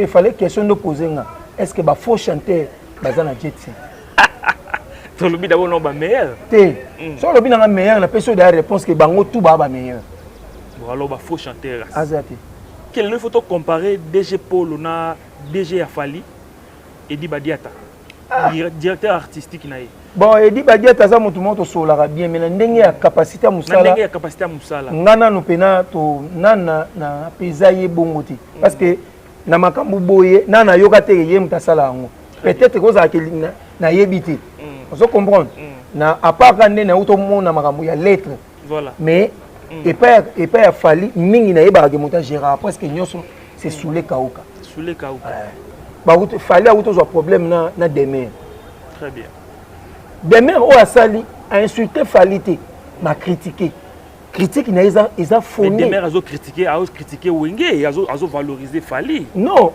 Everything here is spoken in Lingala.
Il fallait question de poser nga: est ce que ba faux chanteur baza na Jet Set? Tolobi d'abord no bameilleur. Te, so olobi nanga meilleur, napesi oyo daya réponse ke bango tout baa bameilleur. Bon, alors bafaux chanteur aza te. Quel, il faut to comparer DG Polo na DG ya Fally, Edi Badiata, directeur artistique na ye. Bon, Edi Badiata aza motu moko tosololaka bien, mais na ndenge ya capacité ya na mosala, ndenge ya capacité ya mosala, nga nanu mpena to nana na peza ye bongo te, parce que na makambo boye na nayoka te ye moto asala yango. Peut-être kozalaka nayebi te, ozo comprendre? Na à part ka nde nauti omona makambo ya lettre. Mais epai ya Fally mingi nayebaka ke moto agéraka presque nyonso, c'est Soule Kauka. Soule Kauka. Fally auti ozwa problème na Demer. Très bien. Demer oyo asali ainsulte Fally te, ma critique, critique na ye eza Mais fondé. Demer azo critiquer, azo critiquer Wenge, azo valoriser Fally. Non.